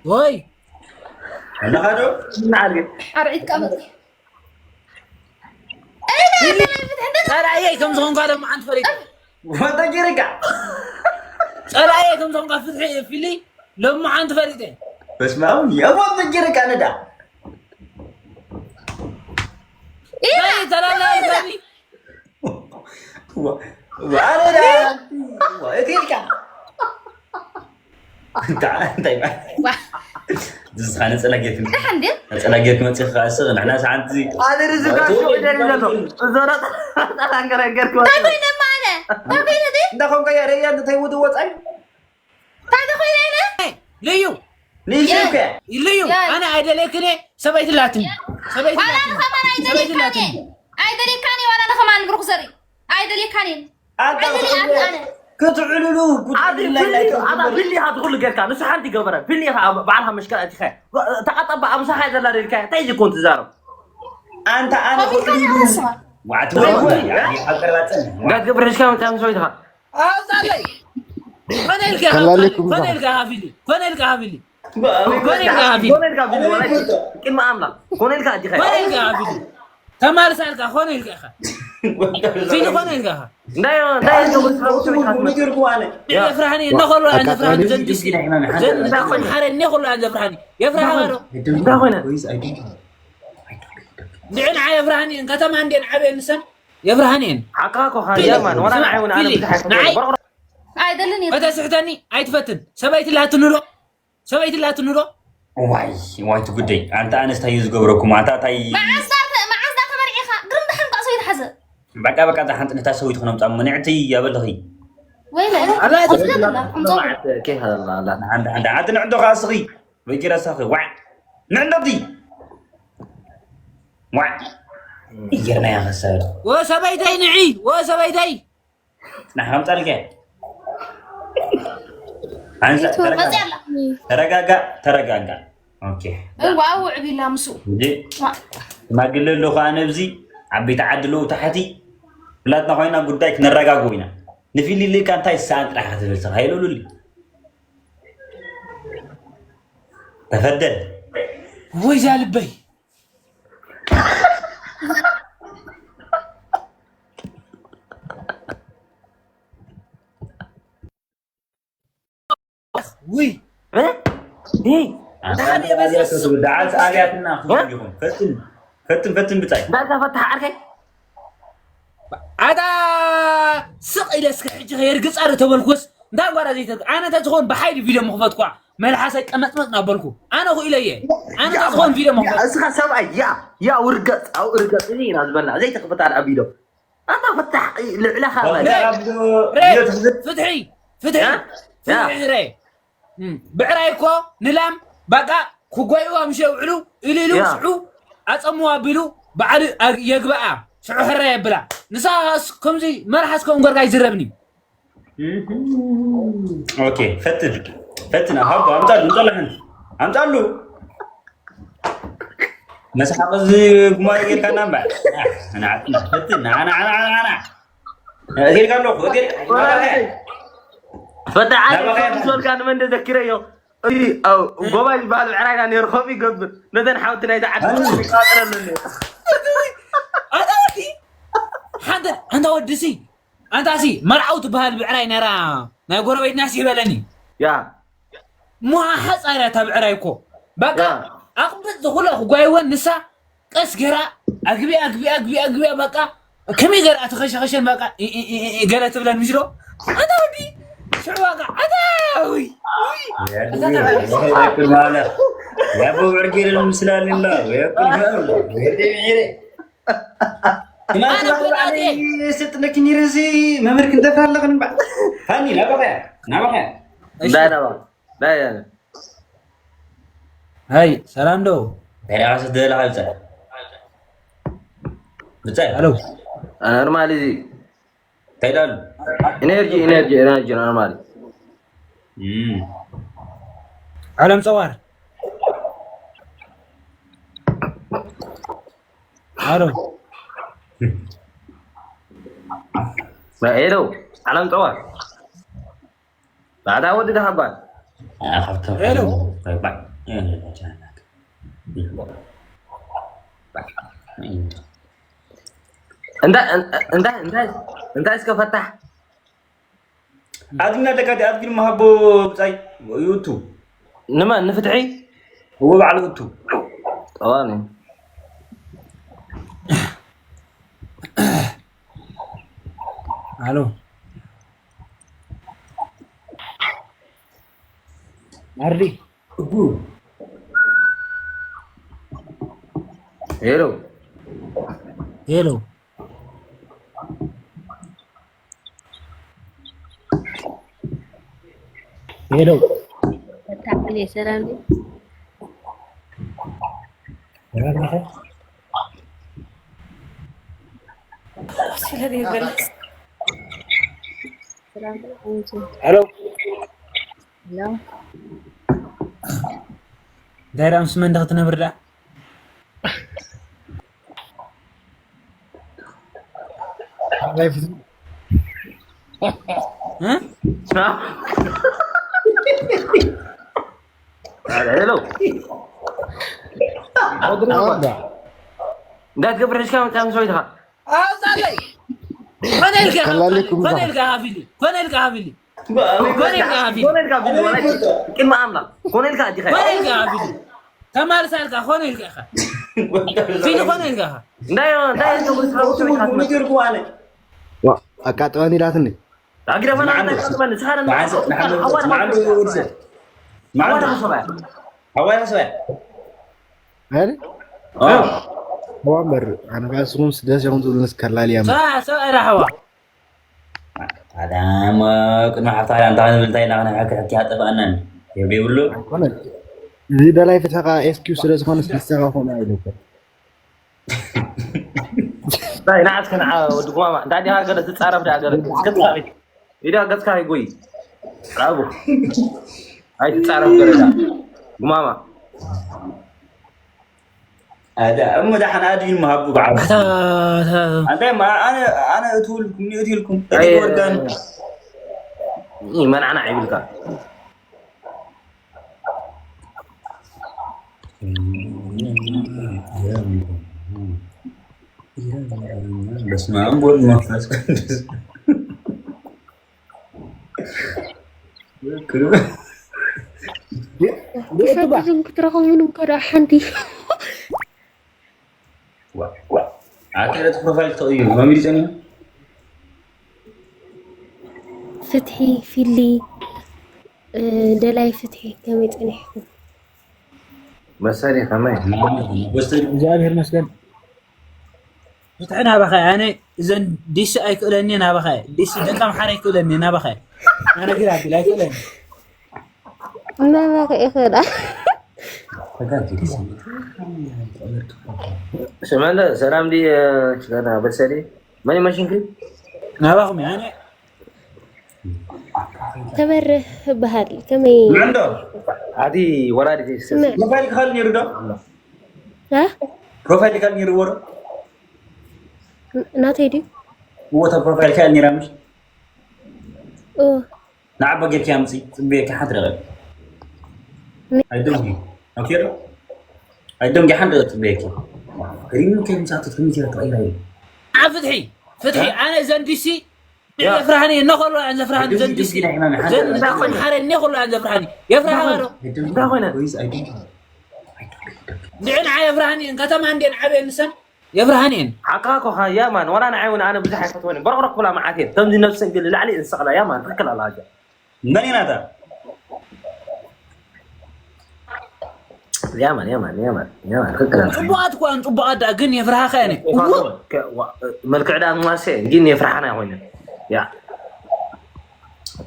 ወይ ኣለኻ ዶ? ኣርዒት ቀመጥ ጸላእየይ ከም ዝኾንኳ ሎማዓንቲ ፈሊጠ። ወተጌርካ ጸላእየይ ከም ዝኾንኳ ፍትሒ ፊሊ ሎማዓንቲ ፈሊጠ። በስመ ኣብ የቦ ተጌርካ ነዳ ተላላልካኒ ዋረዳ እቲልካ እንታይ ዝስኻ ነፀላ ጌርክ ደሓን ድዩ? ነፀላ ጌርክ መፅእ ከዓ ስቕ ንሕና ሰዓንቲ ኣነ ርዝጋ ሽዑ ደሊ ዘሎ እዞ ነጠላ ገረገርክ እንታይ ኮይነ እማ ኣነ እንታይ ኮይነ ድዩ? እንዳኾንካ ርእያ እንታይ ውድ ወፃይ እንታይ ዶ ኮይነ ኣነ? ልዩ ንይሽከ ልዩ ኣነ ኣይደለክን እየ። ሰበይቲ ላትኒ ሰበይቲ ዋላ ላትኒ ንኸማን ሰበይቲ ኣይደልየካን ላትኒ እየ ኣይደልየካን እየ ዋላ ንኸማን ብሩክ ዘርኢ ኣይደልየካን እየ ኣታ ኣይደልየካን ኣነ ክትዕልሉ ኣዚ ፊሊ ኣታ ፊሊ ኢኻ ትኽሉ ጌርካ ንሱ ሓንቲ ይገበረ ፊሊ ኢኻ ባዕልኻ መሽከል ኣቲኻ ተቐጠባ ኣብ ምሳኻ ዘላ ደልካ እንታይ እዚ ኮን ትዛረብ ኣንታ ኣነ ከቢድካ ክትዕልሉ ይሃስባ ዋዕት ወይ ወይ ኣቀርባፅን ጋት ግብር ሕዝካ መፅያ ምስ ወይትኻ ኣውፃለይ ኮነ ኢልካ ከላለኩም ኮነ ኢልካ ሃፊሊ ኮነ ኢልካ ሃፊሊ ኮነ ኢልካ ፊሊ ወላ ቅድሚ ኣምላኽ ኮነ ኢልካ ኣዲኻ ኮነ ኢልካ ሃፊሊ ተማልሳልካ ኮነ ኢልካ ኢኻ ፊሊ ኮነ ኢልካ ኢኻ እንታይ እንታይ ምትርኩ ኣነ የፍራህኒ እነ ከሎ ኣን ዘፍራህኒ ዘንድሲ ዘንድሓረ እነ ከሎ ኣን ዘፍራህኒ የፍራህ ባዶ እንታይ ኮይነ ንዕን ዓየ የፍራህኒ እን ከተማ እንዴን ዓብየን ንሰን የፍራህኒ እን ሓቃ ኮ ሃያ ማን ወላ ንዓይ እውን ኣነ ብዙሕ ኣይፈልጥን ንዓይ በርቆ ኣይደልን እየ ከተስሕተኒ ኣይትፈትን ሰበይቲ ላትንዶ ሰበይቲ ላትንዶ ዋይ ዋይ ትጉደይ ኣንታ ኣነስታይ እዩ ዝገብረኩም ኣታ ታይ መዓዝ ዳ ተ- መዓዝ ዳ ተመርዒኻ ግርም ደሓን ቃሶ ይትሓዘ በቃ በቃ እዛ ሓንቲ ነታ ሰበይቲ ክነምፃ ምንዕቲ ያበልኺ ወይለ ኣላ ወስደትላ እምፀ ከይሃለላ ኣላ ሓንቲ ሓንቲ ሓንቲ ንዕዶ ከዓ ስኺ በጊረሳኺ ዋዕ ንዕዶቲ ዋዕ እየርና ያኸሰብ ወሰበይተይ ንዒ ወሰበይተይ ናሓምፃልከ ኣንሳ መፅያ ኣላ ተረጋጋ ተረጋጋ ኦኬ እዋ ውዕቢላ ምስኡ እንጂ ሽማግለ ኣሎ ከዓ ነብዚ ዓበይቲ ዓዲ ኣለዉ ታሕቲ ሁላትና ኮይና ጉዳይ ክነረጋግቦ ኢና ንፊሊልካ እንታይ ሰኣን ጥራሕ ክትብል ሰኻ ይልሉሊ ተፈደል ወይዛ ልበይ ውይ ደዓት ኣብያትና ክኹን ፈትን ፈትን ፈትን ብጻይ እንታይ ተፈታሕ ዓርከይ ኣታ ስቕ ኢለ እስከ ሕጂ ከየርግፃ ዶ ተበልኩስ እንታይ ጓዳ ዘይተ ኣነ እንተ ዝኾን ብሓይሊ ቪድዮ ምኽፈትኳ መልሓሰ ቀመጥመጥ ናበልኩ ኣነ ኹ ኢለየ ኣነ እንተ ዝኾን ቪድዮ ምኽፈት እስኻ ሰብኣይ ያ ያ ውርገፅ ኣብኡ ርገፅ እዚ ኢና ዝበልና ዘይተኽፍታ ደኣ ቪድዮ ኣታ ፈታሕ ልዕለኻ ማለት ፍትሒ ፍትሒ ያ? ያ። ፍትሒ ረ ብዕራይ እኮ ንላም በቃ ክጎይዋ ምስ የውዕሉ ኢሉ ኢሉ ያ። ስዑ ኣፀምዋ ቢሉ ባዕሉ የግበኣ ስዑ ሕረ የብላ ንሳ ከምዚ መርሓስ ከም ገርካ ይዝረብኒ ኦኬ ፈትን ፈትን ሃቦ ኣምጻሉ እንጸላ ሓንቲ ኣምጻሉ መስሓቕ እዚ ጉማይ ጌርካና እምበር ንዓጥና ፈትን ንዓና ዓና ዓና ዓና እዚልካ ኣለኹ እዚል ፈታ ዓለ ዝበልካ ንመን ዘኪረዮ እዚ ጎባይ ዝበሃል ብዕራይና ነይሩ ከምኡ ይገብር ነተን ሓውቲ ናይታ ዓዲ ይቃጥረለን ነይሩ ኣታ ወዲ ሓንተ ኣንታ ወድሲ ኣንታሲ መርዓው ትበሃል ብዕራይ ነራ ናይ ጎረቤትና ሲ ይበለኒ ያ ሙሃ ሓፃርያ እታ ብዕራይ እኮ በቃ ያ። ኣቕብጥ ዝኹላ ክጓይወን ንሳ ቀስ ገራ ኣግቢ ኣግቢ ኣግቢ ኣግቢ በቃ ከመይ ገራ ተኸሸኸሸን በቃ ኢ- ኢ- ኢ- ኢ- ገለ ትብለን ምስሎ ኣታ ወዲ ሽዑ በቃ ኣታ ውይ ውይ ያቦ ብዕርጌ ምስላልና ኣነ ብናቴ ስጥነኪ ኒርዚ መምህር ክንደፍራ ኣለኽን እምባ ሃኒ ናባኸያ ናባኸያ ዳይ ናባ ዳይ ያለ ሃይ ሰላም ዶ እንታይ ደኣ ስደላ ብፀ ብፀ ኣሎ ኖርማል እዚ እንታይ ዳሉ ኢነርጂ ኢነርጂ ኢነርጂ ኖርማል ዓለም ፀዋር ኣሎ ሄሎ ዓለም ፀዋር ባዕዳ ወዲ ደሃባል ሄሎ እንታይ እንታይ እንታይ እንታይ እስከ ፈታሕ ኣድግና ደጋዲ ኣድግን መሃቦ ብጻይ ዩቱ ንመን ንፍትሒ እዎ ባዕሉ ዩቱ ጠዋኒ ኣሎ ኣርዲ ሄሎ ሄሎ ሄሎ ታዕሊ ሰላም ሄሎ እንታይ ደኣ ምስ መን ክትነብር ደኣ ሄሎ እንዳትገብር ሒዝካ መፅኣ ምስ ወይትኻ ኣውፃለይ ኮነ ኢልካ ኮነ ኢልካ ሃፊሊ ኮነ ኢልካ ሃፊሊ ኮነ ኢልካ ሃፊሊ ኮነ ኢልካ ቢሉ ወላ ቅድሚ ኣምላኽ ኮነ ኢልካ ኣዲኻ ኮነ ኢልካ ሃፊሊ ተማልሳልካ ኮነ ኢልካ ኢኻ ፊሊ ኮነ ኢልካ ኢኻ እንታይ እንታይ ተብርስ ዋ ኣቃጥባን ኢላትኒ ኣግደፈና ኣቃጥባን ንስኻ መዓንዶ ወድሰ መዓንዶ ሰበያ ሰበያ ሓዋይ ሰበያ ኣይደል ሓዋ እምበር ኣነ ባስኹም ስደስ ኢኹም ትብሉንስ ከላል እያ ሰብኣይ ራሕዋ ኣዳም ቅድሚ ሓፍታ እንታይ ንብል እንታይ ኢና ክንሕክሕክ ያጠፋእናን የብሉ እዚ ደላይ ፍትሕኻ ኤስኪው ስለ ዝኾነ ንስኻ ኾነ ኣይደልከ እንታይ ንዓት ከነዓ ወዲ ጉማማ እንታይ ዲኻ ገለ ትጻረፍ ደኣ ገለ ገጽካ ኢዳ ገጽካ ይጎይ ራቡ ኣይትጻረፍ ገለ ደኣ ጉማማ ኣዳ እሞ ደሓን ኣድዩ ምሃቡ በዓል ኣንታይ ማ ኣነ ኣነ እትውልኩም ንእትልኩም ወርጋን መንዓና ይብልካ በስመ አብ ወወልድ ወመንፈስ ቅዱስ ሰብዝም ክትረኸቡን እንከ ደኣ ሓንቲ ኣካለት ፕሮፋይል ተቕዩ መሚሪ ጸኒሑ ፍትሒ ፊሊ ደላይ ፍትሒ ከመይ ጸኒሕኩም መሰሊ ከመይ እግዚኣብሔር መስገን ፍትሒ ናባኸ ኣነ እዘን ዲሲ ኣይክእለኒ ናባኸ ዲሲ ደቂ ኣምሓራ ኣይክእለኒ ናባኸ ኣነ ግራ ቢል ኣይክእለኒ ናባኸ ይኽእላ ስመለ ሰላም ድየ ችጋና በሰሊ መን መሽንኪ ናባኹም ኣነ ተበርህ በሃል ከመይ ምዕንዶ ኣቲ ወላዲት ፕሮፋይል ክኸል ነይሩ ዶ እ ፕሮፋይል ክኸል ነይሩ ወሮ ናተይ ድዩ እወታ ፕሮፋይል ክኸል ነይራ ምሽ እ ንዓባ ጌርኪ ኣምፂ ፅብየኪ ሓንቲ ደቐ ኣይደንጊ ኣኪሮ ኣይደንጊ ሓንቲ ደቐ ፅብየኪ ሪሙ ከይምፃቱ ትምፅያ ተቐይራ እዩ ኣብ ፍትሒ ፍትሒ ኣነ ዘንዲሲ የፍራህኒ እነኸሎ ኣን ዘፍራህኒ ዘንዲሲ ዘንዳኾን ሓረ እነኸሎ ኣን ዘፍራህኒ የፍራህ ባዶ እንታይ ኮይነ ንዕን ዓየ የፍራህኒ ከተማ እንዴን ዓበየ ንሰን የፍራህኒ እን ሓቃ ኮኻ ያማን ዋላ ንዓይ እውን ኣነ ብዙሕ ኣይፈትወን በረቕረቕ ኩላ መዓት እየን ከምዚ ነብሰን ግን ንላዕሊ እንሰቕላ ያማን ትክክል ኣላ ኣጃ መን ኢና እታ ያማን ያማን ያማን ያማን ትክክል ኣላ ፅቡቃት እኳ እን ፅቡቃት ደኣ ግን የፍርሃኻ እኔ መልክዕ ደኣ ንዋሴ ግን የፍርሓና ኮይነ ያ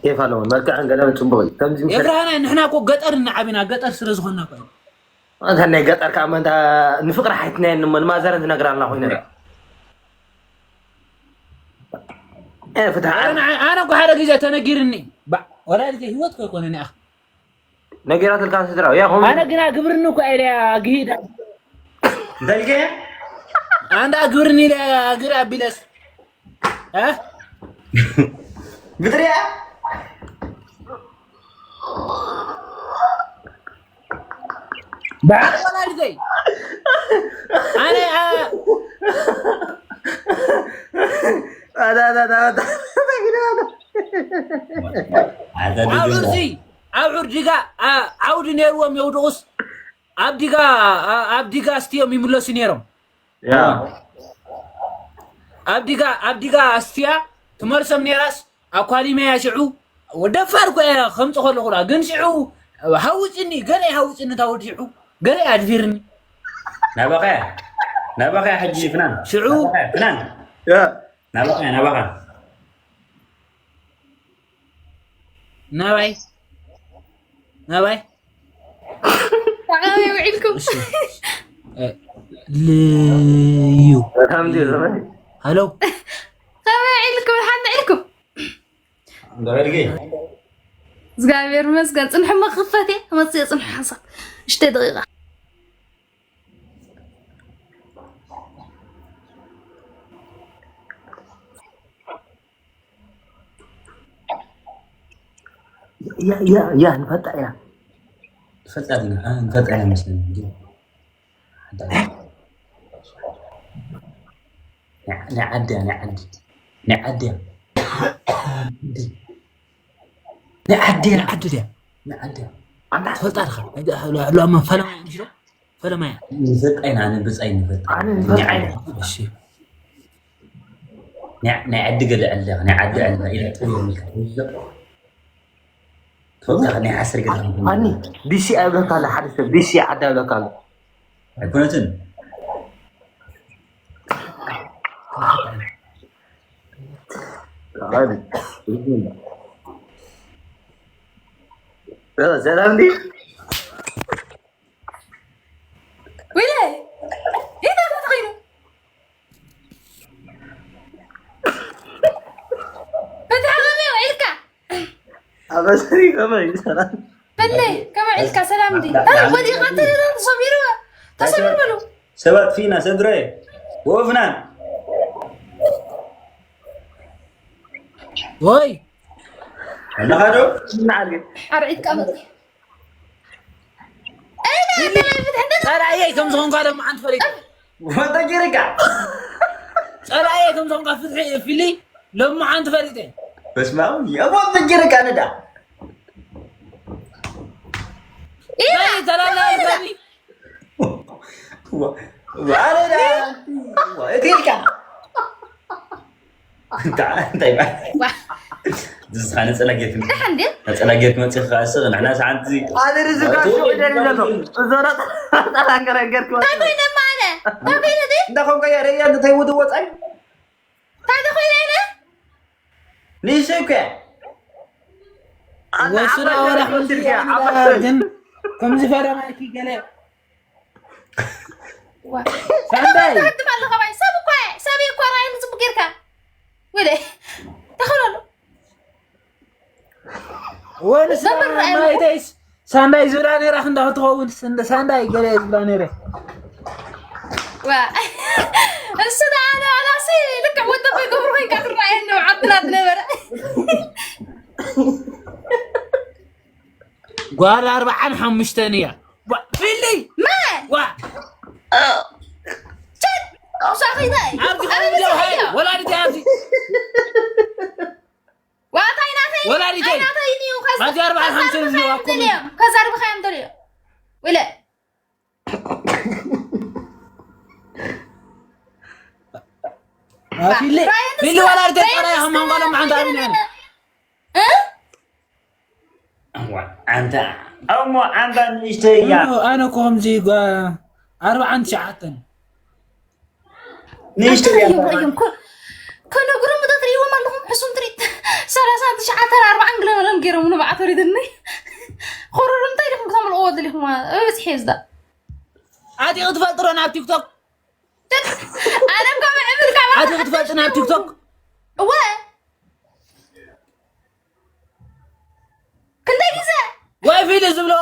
ኬፍ ኣለዎ መልክዕን ገለን ፅቡቅ እዩ ከምዚ ምስ የፍርሃና ንሕና እኮ ገጠር እናዓቢና ገጠር ስለ ዝኾንና እኮ እዩ። ኣንታ ናይ ገጠር ከዓ መንታ ንፍቅሪ ሓይትናየን እሞ ንማዘረን ትነግራልና ኮይነ ፍትሓ ኣነ ኣነ እኮ ሓደ ግዜ ተነጊርኒ ባ- ወላዲተ ህይወት እኮ ኣይኮነን ኣኽ ነጊራትልካ ስድራ እያ ኹም ኣነ ግና ግብርኒ እኮ ኢለ ኣግሂዳ እንታይ ኢልከ ኣንዳ ግብርኒ ኢለ ኣግር ኣቢለስ እ ብጥሪያ ብዓል ወላዲተይ ኣነ ኣ- ኣዳ ኣዳ ኣዳ ኣዳ ኣብ ዑርሲ ኣብ ዑር ዲጋ ኣ- ዓውዲ ነይርዎም የውድቑስ ኣብ ዲጋ ኣ- ኣብ ዲጋ ኣስትዮም ይምለሱ ነይሮም። ያ ኣብ ዲጋ ኣብ ዲጋ ኣስትያ ትመልሶም ነይራስ ኣኳሊመያ ሽዑ ወደፋር እኮ እያ ከምፅ ከለኹ ዳ ግን ሽዑ ሃውፅኒ ገለ ሃውፅኒ ታወድ ሽዑ ገለ ኣድፊርኒ ናባኸያ ናባኸያ ሕጂ ፍናን ሽዑ ናባኸያ ፍናን ያ ናባኸያ ናባኸያ ናባይ ናባይ ብዓይ ውዒልኩም ልዩ ከምዚ ዘመን ሃሎ ከመይ ውዒልኩም ሓንቲ ዒልኩም እንደበልጊ እግዚኣብሔር ይመስገን ፅንሑ መክፈት እየ መፅእ ፅንሑ ሓንሳብ ሽተ ደቂቃ ያ ያ ያ ንፈጣ ኢና ፈጣን ፈጣን መስለኝ እንጂ ናይ ዓዲ ናይ ዓዲ ናይ ዓዲ ናይ ዓዲ ንዓዲ ንዓዲ ድያ ናይ ዓዲ ትፈልጣ ድኻ ሎማ ፈለማ እዮም ሽዶ ፈለማ እያ ንፈጣ ኢና ንብፃይ ንፈጣ ኣነ ናይ ዓዲ እሺ ናይ ናይ ዓዲ ገለ ዕለ ናይ ዓዲ ዕለ ኢለ ጥሩ ትፈልጣ ናይ ዓስር ገለ ኣኒ ዲሲ ኣብለካ ኣሎ ሓደ ሰብ ዲሲ ዓዲ ኣብለካ ኣሎ ኣይኮነትን ሰላም እንዲ ወይለ ይታ ተተኸይኑ በቲ ዓጋመ ውዒልካ ኣበሰሪ ከመይ ሰላም በለይ ከመይ ዒልካ ሰላም እንዲ ታዲያ ወዲኻ ተደላ ተሰቢሩ ተሰቢሩ በሉ ሰባት ፊና ሰድረ ወፍናን ወይ ኣለኻዶ እናዓል ኣርዒትካ መጥ ጸላእየይ ከም ዝኾንኳ ሎምዓንቲ ፈሊጠ ወንተ ጌርካ ጸላእየይ ከም ዝኾንኳ ፍትሒ ፊሊ ሎምዓንቲ ፈሊጠ በስማም የቦንተ ጌርካ ነዳ ተላላ ዋለዳ እግሪልካ እንታይ እንታይ ዝስኻ ነፀላ ጌርክ ደሓን ድዩ ነፀላ ጌርክ መፅእኻ እስኽ ንሕና ሰዓንቲ ኣነ ርዝጋ ሽዑ ደሊ ዘሎ እዞና ጠራንገረንገርክ እንታይ ኮይነ ማለ እንታይ ኮይነ ዲ እንዳኾንካ ያ ረያ እንታይ ውድ ወፃይ እንታይ ኮይነ ኢለ ንእሽተይ እኮ ወስና ወላ ሓንቲ ግን ከምዚ ፈረማይኪ ገለ ሳንዳይ ትትም ኣለኻ ባይ ሰብ እኮ ሰብ እኮ ራእይ ምፅቡቅ ጌርካ ወደ ተኸለሉ ወንስ ማይተይስ ሳንዳይ ዝብላ ነይራ ክንዳ ክትኸውን ሳንዳይ ገለ ዝብላ ነይረ እሱ ደኣ ንባዕላሲ ልክዕ ወደቦ ይገብሩ ኮይንካ ትረኣየኒ ኣብ ዓድና ዝነበረ ጓል ኣርባዓን ሓሙሽተን እያ ፊሊ መን ዋ ሸት ሳኺታይ ኣብዚ ከምዚ ሃይ ወላዲት ኣብዚ ዋታይ ናተይ ወላዲተይ ናተይ እዩ ኣብዚ ኣርባዓን ሓሙሽተን ዝዋ ኮሚ ከዛርብኻዮም ደልዮ ወለ ፊሊ ፊሊ ወላዲተይ ጸራይ ከም መንጎሎም ሓንቲ ኣብነ ኣንታ እሞ ኣንታ ንእሽተይ እያ ኣነ እኮ ከምዚ ኣርባዓን ትሽዓተን ንእሽተይ እያ እዮም ከነግሩ ምዶ ትሪእዎም ኣለኹም ሕሱም ትሪት ሰላሳ ትሽዓተን ኣርባዓን ግለመለም ገይሮም ንባዕቶ ሪድኒ ኮረሩ እንታይ ዲኹም ክተምልእዎ ደሊኹም በብዝሒ እዝዳ ኣቲ ክትፈልጥሮ ናብ ቲክቶክ ኣነ እኮ ምዕብል ካብ ኣቲ ክትፈልጥ ናብ ቲክቶክ እወ ክንደይ ግዜ ወይ ፊሊ ዝብሎ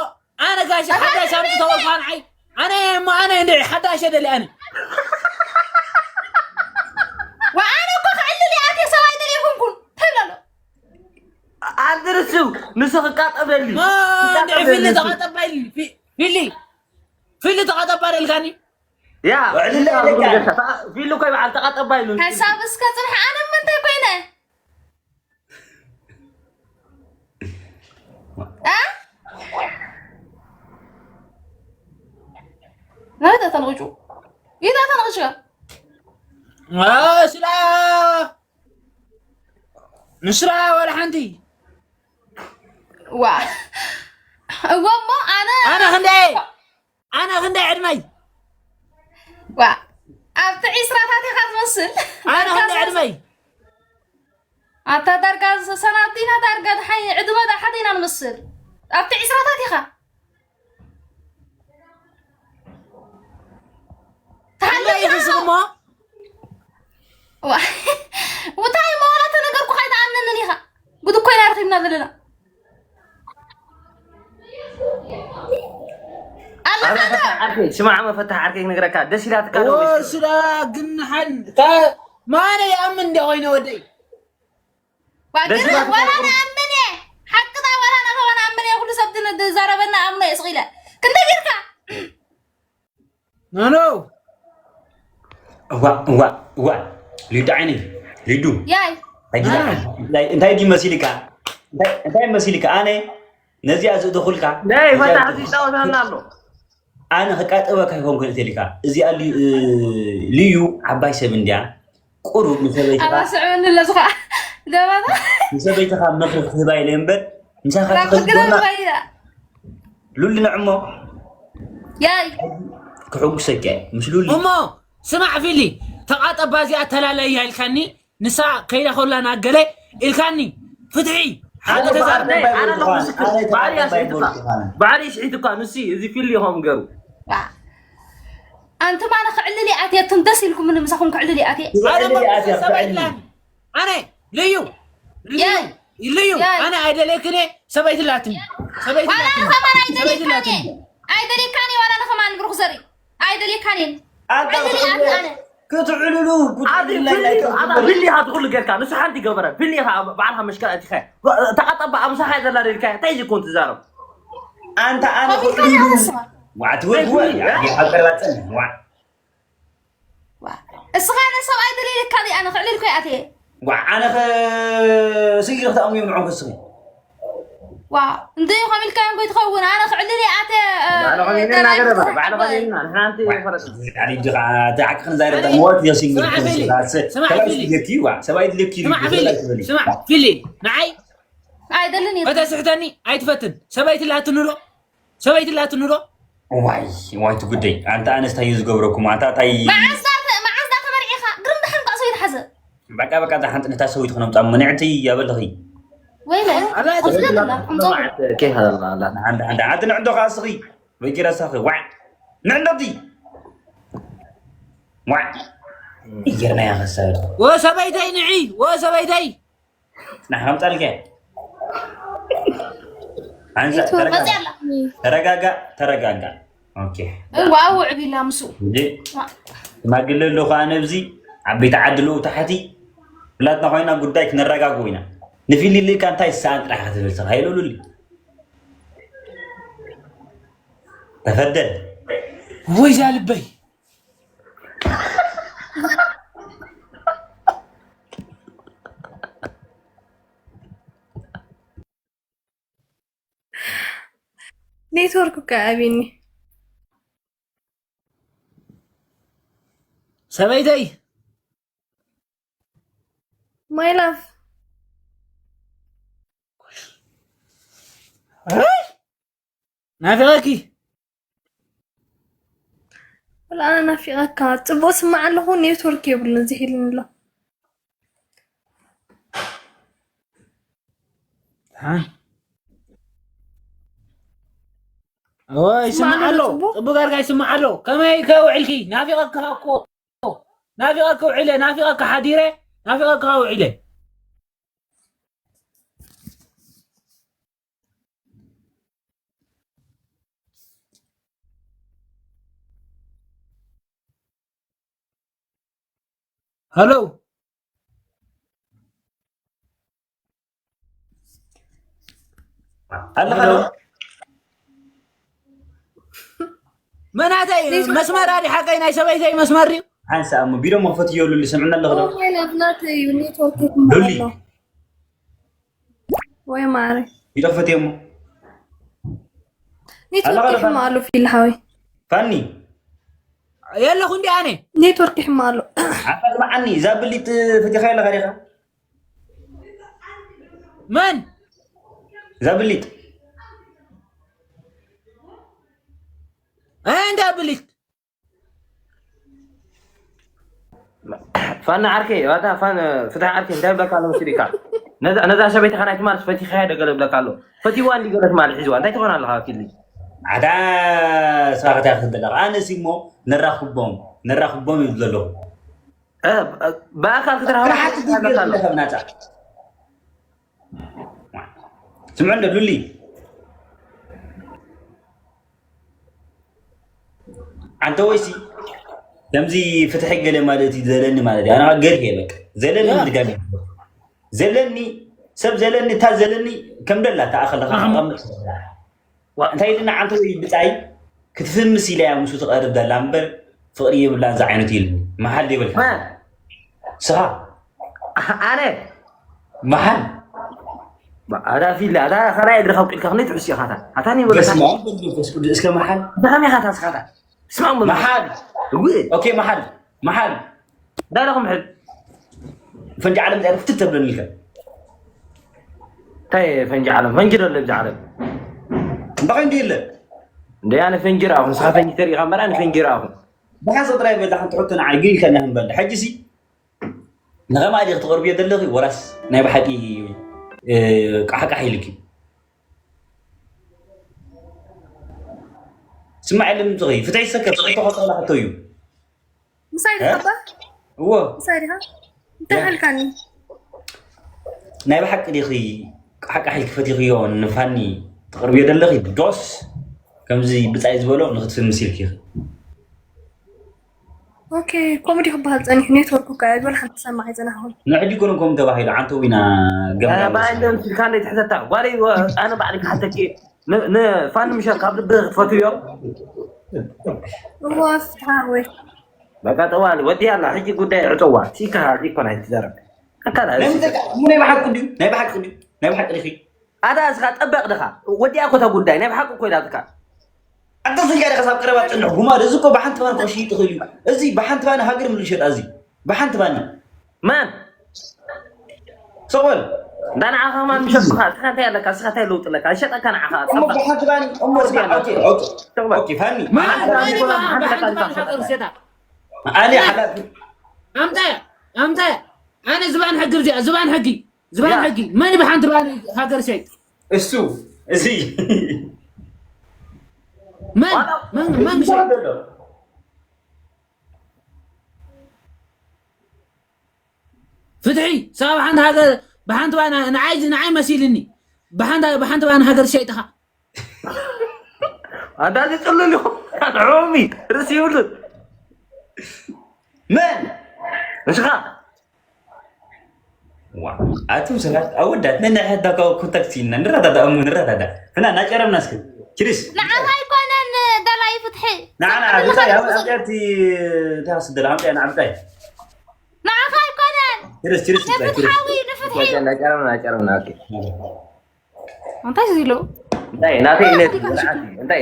ኣነ ጋሽ ሓዳሽ ኣምፅተወልካ ንዓይ ኣነ እሞ ኣነ እንደ ሓዳሽ ደሊ ኣነ ወኣነ እኮ ክዕልል እየ ኣትየ ሰብኣይ ደሊ ይኹንኩን ተብለሎ ኣድርሱ ንሱ ክቃጠበሊ እንደ ፊሊ ተቃጠባይ ፊሊ ፊሊ ተቐጠባ ደልካኒ። ያ ውዕልለ ኢለካ። ፊሉ ኮይ በዓል ተቐጠባ ኢሉ። ሓሳብ እስከ ጽንሕ ኣነ ምንታይ ኮይነ እ ናታ ተንቕጩ ኢታ ተንቕጭ ስላ ንስራ ወላ ሓንቲ ዋ እዎ እሞ ኣነ ኣነ ክንደይ ኣነ ክንደይ ዕድመይ ዋ ኣብቲ ዒስራታት ኢኻ ትመስል ኣነ ክንደይ ዕድመይ ኣታ ዳርጋ ሰናብቲና ዳርጋ ሓይ ዕድመ ዳሓት ኢና ንመስል ኣብቲ ዒስራታት ኢኻ ክንደይ ይሕስብ እሞ እንታይ መዋላ ተነገርኩ ካይተኣምነንን ኢኻ ጉድ እኮ ኢና ረኺብና ዘለና ኣለካ ዓርከይ ስማዕ መፈታሕ ዓርከይ ክነግረካ ደስ ኢላትካ ዶ ወይስ ወስዳ ግንሓን ማነ ይኣምን እንደ ኮይነ ወደይ ዋግን ወላ ንኣምን እየ ሓቅታ ወላ ነኸ ንኣምን እየ ኩሉ ሰብ ዝዛረበና ኣምኖ እየ ስቕ ኢለ ክንደ ጌርካ ኖኖ እዋ እዋ እዋ ሊዱ ዓይነይ ሊዱ ያይ እንታይ ድዩ መሲልካ እንታይ መሲልካ ኣነ ነዚኣ ዝእተኹልካ ናይ ፈታሕ ዝጫወተና ኣሎ ኣነ ክቃጠበካ ይኮንኩ እተልካ እዚኣ ልዩ ዓባይ ሰብ እንድያ ቁሩብ ንሰበይትኻ ኣባስዕበኒ ኣለዚ ከዓ ገባታ ንሰበይትኻ ምኽሪ ክህባ ኢለ እምበር ምሳኻ ናብ ትኸይድ ግራ ጎና ባይዳ ሉሊ ንዕሞ ያይ ክሕጉሰካ እየ ምስ ሉሊ እሞ ስማዕ ፊሊ ተቓጠባ እዚኣ ተላለያ ኢልካኒ ንሳ ከይዳ ከላ ናገለ ኢልካኒ ፍትሒ ሓቂ ተዛርበ ኣነ ኣለኹ ምስክር ባዕሪ ስሒትካ ባዕሪ ስሒትካ ንሲ እዚ ፊሊ ኢኹም ገሩ ኣንቱማ ንክዕልል ይኣትየ እቱም ደስ ኢልኩም ንምሳኹም ክዕልል ይኣትየ ኣነ መጉሰ ሰበይትላን ኣነ ልዩ ልዩ ያይ ልዩ ያይ ኣነ ኣይደለክን እየ ሰበይትላትኒ ዋላ ሰበይትላትኒ ንኸማን ሰበይትላትኒ ኣይደልየካን ኣይደልየካን ዋላ ንኸማን ብሩክ ዘርኢ ኣይደልየካን ኣንታ ዕልል ይኣትየ ኣነ ክትዕልሉ ፊሊ ኢኻ ትኩሉ ጌርካ ንሱ ሓንቲ ገበረ ፊሊ ኢኻ ባዕልካ መሽከል ኣቲኻ ተቐጠባ ኣብ ምሳኻ ዘላ ደልካ እንታይ እዚ ኮን ትዛረብ ኣንታ ኣነ ከፊልካ ይሃስባ ዋዕቲ ወይ ወይ ሓቀላጸን ዋ እስኻ ነሰብኣይ ደልየካ ኣነ ክዕልል ኮይ ኣትየ ዋ ኣነ ስጊር ክትኣምዮም ንዖም ክስኺ ዋ እንደ ይኾም ኢልካ እንኮ ትኸውን ኣነ ክዕልል ኣተ ባዕልኹም ኢና ገረባ ባዕልኹም ኢና ንሓንቲ ፈረስ ዓሊ ድኻ ተዓቅን ዛይረ ሞት የሲንግር ስማዕ ፊሊ ስማዕ ፊሊ ሰብኣይ ድልኪ ዋ ሰብኣይ ድልኪ ስማዕ ፊሊ ስማዕ ፊሊ ንዓይ ኣይደልን እዩ ከተስሕተኒ ኣይትፈትን ሰበይቲ ላትኒ ዶ ሰበይቲ ላትኒ ዶ ዋይ ዋይ ትጉደይ ኣንታ ኣነስታይ እዩ ዝገብረኩም ኣንታ ታይ መዓዝ ዳ መዓዝ ዳ ተመርዒኻ ግርም ደሓን ቃሶ ይትሓዘ በቃ በቃ እዛ ሓንቲ ነታ ሰበይቲ ክነምፃ መኒዕቲ ያበልኺ ወይለ ኣላ ወስደላ እንጾ ሓንቲ ሓንቲ ኣቲ ንዕዶ ከዓ ስኺ በጊራ ሳኺ ዋዕ ንዕዶቲ ዋዕ ይገርና ያ ከሰር ወሰበይተይ ንዒ ወሰበይተይ ንሓምጣልከ ኣንሳ መፅያ ኣላ ተረጋጋ ተረጋጋ ኦኬ እዋ ውዕብ ኢላ ምስኡ ሽማግለ ኣለኹ ኣነ ኣብዚ ዓበይቲ ዓዲ ኣለዉ ታሕቲ ብላትና ኮይና ጉዳይ ክነረጋግቦ ኢና ንፊሊ ልእካ እንታይ ሰኣን ጥራሕ ክትብል ስኻ የለሉሊ ተፈደል ወይዛ ልበይ ኔትወርክ እኮ ኣቢኒ ሰበይተይ my love ናፊቐኪ ወላ ኣነ ናፊቐካ ጽቡቕ ስማዕ ኣለኹ ኔትወርክ የብሉን ዝሂልን ኣሎ እወ ይስማዕ ኣሎ ጽቡቅ ኣርጋ ይስማዕ ኣሎ ከመይ ከውዕልኪ ናፊቐካ እኮ ናፊቐካ ውዒለ ናፊቐካ ሓዲረ ናፊቐካ ውዒለ ሃሎ ኣለኻ ዶ? መናተይ መስመር ኣዲ ሓቀይ ናይ ሰበይተይ መስመር እዩ። ሓንሳ እሞ ቢሮ መኽፈት እየሉ ልሰምዕና ኣለኹ ዶ? ወይ ናብናተይ ኔትወርክ ሉሊ ይኩማሎ ወይ ማረ ቢሮ ክፈት እየሞ ኔትወርክ ይኩማሎ ፊል ሓወይ ፋኒ የለኹ እንዲ ኣነ ኔትወርክ ይኩማሎ ኣታ ስምዓኒ እዛ ብሊጥ ፈቲኻ ኣለኻ ዲኻ? መን እዛ ብሊጥ ኣይ እንዳ ብሊት ፋና ዓርከይ ዋታ ፋን ፍትሒ ዓርከይ እንታይ ብለካ ኣሎ መሲልካ ነዛ ነዛ ሰበይትኻ ናይ ትማልስ ፈቲኻያ ዶ ገለ ብለካ ኣሎ ፈቲዋ እንዲ ገለ ትማል ሒዝዋ እንታይ ትኾን ኣለኻ ፊልሚ ኣታ ስራሕታ ክትደለኻ ኣነሲ እሞ ነራኽቦም ነራኽቦም ይብል ዘለኹ ብኣካል ክትረኸባ ስራሕቲ ክትደለኻ ብናፃ ስምዑ እንደ ሉሊ ኣንተ ወይሲ ከምዚ ፍትሒ ገለ ማለት እዩ ዘለኒ ማለት እዩ ኣና ገርህ በቃ ዘለኒ ድጋሚ ዘለኒ ሰብ ዘለኒ እታ ዘለኒ ከም ደላ ተኣኸለካ ኣቐምጥ እንታይ ኢልና ዓንተ ወይ ብጻይ ክትፍምስ ኢላ እያ ምስኡ ትቐርብ ዘላ እምበር ፍቕሪ የብላን ዝዓይነቱ ኢልኒ መሓል የብልካ ስኻ ኣነ መሓል ኣዳ ፊላ ኣዳ ከራይ እግሪ ካብ ቅልካ ክንደይ ትሕስ ኢኻ ኣታ ኣታ ኒ ወለካ በስመ ኣብ ወወልድ ወመንፈስ ቅዱስ እስከ መሓል ብኸመይ ኢኻ ታስኻታ ስማዕ እሞ መሓል እውእ ኦኬ መሓል መሓል ዳለኹም ሕል ፈንጂ ዓለም ዚኣ ክትብ ተብለኒ ኢልካ እንታይ ፈንጂ ዓለም ፈንጂ ደሎ ብዛ ዓለም እንታይ ፈንጂ የለ እንደ ኣነ ፈንጂ ረኣኹ ንስኻ ፈንጂ ተሪኢኻ እምበር ኣነ ፈንጂ ረኣኹ ብሓንሳብ ጥራይ በላ ሓንቲ ሕቶ ንዓይ ግን ኢልካ ኢና ክንበል ሕጂ ሲ ንኸማይ ዲኺ ትቐርብዮ ዘለኺ ወላስ ናይ ብሓቂ ቃሕቃሕ ኢልኪ ስማዕ የለን ምፅኺ ፍትሒ ሰከፍ ተኸተላ ሕቶ እዩ ምሳይ ዲኻ እባ እዎ ምሳይ ዲኻ እንታይ ሓልካኒ ናይ ብሓቂ ዲኺ ሓቂ ሓይልኪ ፈቲኽዮ ንፋኒ ትቕርብዮ ዘለኺ ዶስ ከምዚ ብፃይ ዝበሎ ንክትፍምስ ኢልኪ ኢኺ ኦኬ ኮሜዲ ክበሃል ፀኒሑ ኔትወርክ እኮ እያ ዝበል ሓንቲ ሰማዕ ኣይፀናሕኹን ንሕጂ ኮነ ከም ተባሂሉ ዓንተ ዊና ገምጋም ባይንደም ስልካ እንደ ትሕተታ ጓለይ ኣነ ባዕሊ ክሓተኪ ንፋኒ ምሸ ካብ ልቢ ክትፈትዮ እዎ ፍትሓ ወይ በቃ ጠዋሊ ወዲያ ኣላ ሕጂ ጉዳይ ዕፀዋ ሲካ ዚኮና ይትዘረብ ኣካላ ናይ ብሓቂ ድዩ ናይ ብሓቂ ድዩ ናይ ብሓቂ ድዩ ኣታ እስኻ ጠበቕ ድኻ ወዲኣ ኮታ ጉዳይ ናይ ብሓቂ ኮይናትካ ኣታ ስልካ ድኻ ሳብ ቀረባ ትፅንሕ ጉማድ እዚ እኮ ብሓንቲ ባን ክሽይጥ ይኽእል እዩ እዚ ብሓንቲ ባን ሃገር ምልሸጥ ኣዚ ብሓንቲ ባን መን ሰቆል እንዳ ንዓኻ ማን ምሸጥካ እስኻ እንታይ ኣለካ እስኻ እንታይ ለውጥ ኣለካ ይሸጠካ ንዓኻ እሞ ብሓንቲ ባን እሞ እስካ ኦኬ ኦኬ ኦኬ ፋኒ መን መን ይባ ብሓንቲ ባን ሃገር ሸጣ ኣሊ ሓላፊ ኣምፀ ኣምፀ ኣነ ዝባን ሕጊ ብዚኣ ዝባን ሕጊ ዝባን ሕጊ መን ብሓንቲ ባን ሃገር ሸይጥ እሱ እዚ መን መን መን ሸይጥ ፍትሒ ሳብ ሓንቲ ሃገር ብሓንቲ ባና ንዓይ ንዓይ መሲልኒ ብሓንቲ ብሓንቲ ባና ሃገር ሸይጥኻ ኣዳዚ ጽልል ኢኹም ዑሚ ርእሲ ይብሉን መን ንስኻ ኣቱም ሰባት ኣወዳት ነንሕዳካ ኮንታክት ኢና ንረዳዳ እሞ ንረዳዳ ፍና ናጨረምና እስኪ ችሪስ ንዓኻ ኣይኮነን ደላይ ፍትሒ ንዓና ብታይ ኣብቲ እንታይ ስደላ ሃምጣ ንዓብታይ ንዓኻ ኣይኮነን ችሪስ ችሪስ ብታይ ችሪስ ፍትሓዊ ንፍትሒ ናጨረምና ናጨረምና ኦኬ እንታይ ኢሉ እንታይ ናተይ ኢለ እንታይ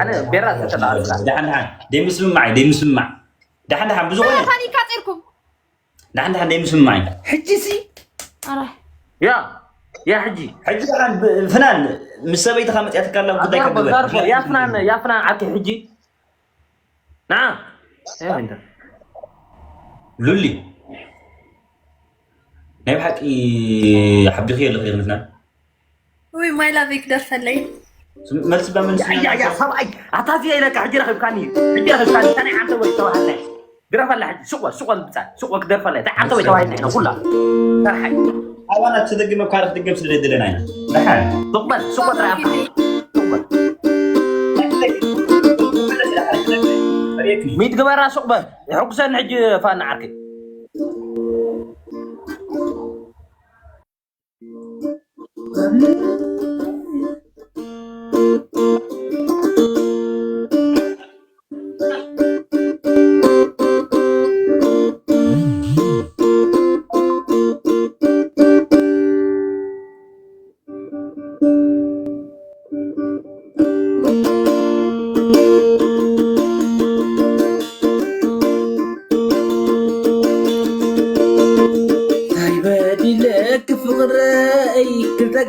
ኣነ ቤራ ዝተጣ ደሓን ደሓን ደይምስምማዕ ደይምስምማዕ ደሓን ደሓን ብዝኾነ ፋኒካ ፂርኩም ደሓን ደሓን ደይምስምማዕ ሕጂ ሲ ያ ያ ሕጂ ሕጂ ደሓን ፍናን ምስ ሰበይትኻ መፅያትካ ኣላ ጉዳይ ከግበር ያ ፍናን ያ ፍናን ዓኪ ሕጂ ንዓ ሉሊ ናይ ብሓቂ ሓቢኽዮ ኣለኺ ዲኺ ንፍናን ውይ ማይ ላቭ ክደርፈለይ መልሲ ባመልሲ ያ ያ ሰብኣይ ኣታ እዚኣ ኢለካ ሕጂ ረኺብካኒ ሕጂ ረኺብካኒ እንታይ ዓንተ ወይ ተባሃልናይ ግረፈላ ሕጂ ሱቕ በል ሱቕ በል ብጻይ ሱቕ በል ክደርፈላ እንታይ ዓንተ ወይ ተባሂልና ኢና ኩላ ተርሓይ ኣባና ተደግመ ካብ ክትድገም ስለ ደለና ኢና ደሓን ሱቕ በል ሱቕ በል ጥራይ ኣብታ ሱቕ በል ሚድ ግበራ ሱቕ በል የሐጉሰኒ ሕጂ ፋና ዓርከይ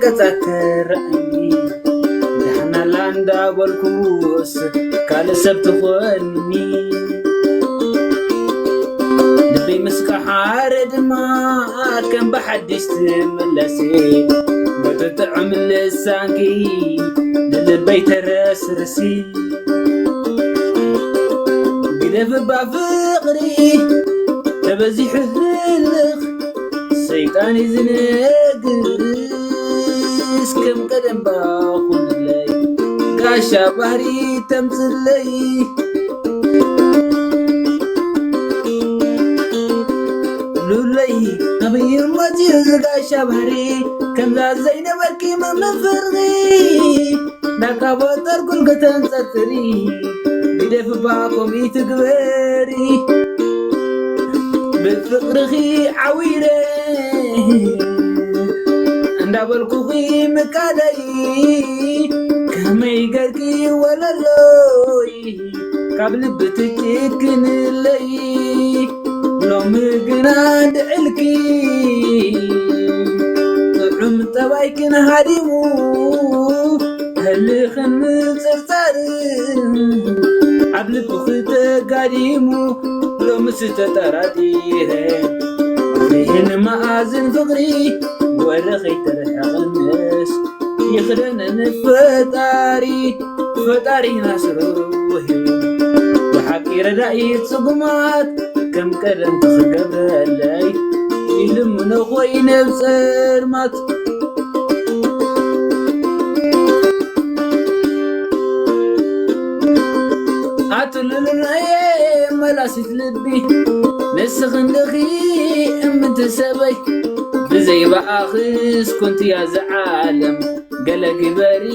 ገጻ ትረኣኒ። ደሕና ኣላ እንዳበልኩስ ካልእ ሰብ ትኾንኒ። ልበይ ምስ ቀሓረ ድማ ከም ብሓድሽ ትምለሲ። በቲ ጥዑም ልሳንኪ ንልበይ ተረስርሲ። ግደፍ እባ ፍቕሪ ተበዚሑ ህልኽ፣ ሰይጣን እዩ ዝነግርስ። ከም ቀደም ባኹንለይ፣ ጋሻ ባህሪ ተምጽለይ። ሉለይ ኣበይ መጺኡ እዚ ጋሻ ባህሪ፣ ከምዛ ዘይነበርኪ መመፈርኺ። እንዳቃበጠርኩን ከተንጸርጽሪ፣ ግደፍ እባ ከምኡ ትግበሪ። ብፍቕርኺ ዓዊረ እንዳበልኩኺ ምቃለይ፣ ከመይ ገርኪ ወለሎይ ካብ ልቢ ትጭክንለይ። ሎሚ ግና ድዕልኪ ጥዑም ጠባይክን ሃዲሙ፣ ህልኽን ምጽርጻርን ኣብ ልብኺ ተጋዲሙ። ሎምስ ተጠራጢረ፣ ይህን መኣዝን ፍቕሪ ወረ ከይተረሓቐንስ፣ ይኽደነኒ ፈጣሪ፣ ፈጣሪ ናስሩ ሂቡ። ብሓቂ ረዳኢ ጽጉማት ከም ቀደም ክገብረለይ፣ ይልምኖ ኮይነ ኣብ ጸልማት። ኣትልልናየ መላሲት ልቢ፣ ንስኺ እንዲኺ እምንቲ ሰበይ፣ ብዘይ ብኣኽስ ኮንትያ ዝዓለም፣ ገለ ግበሪ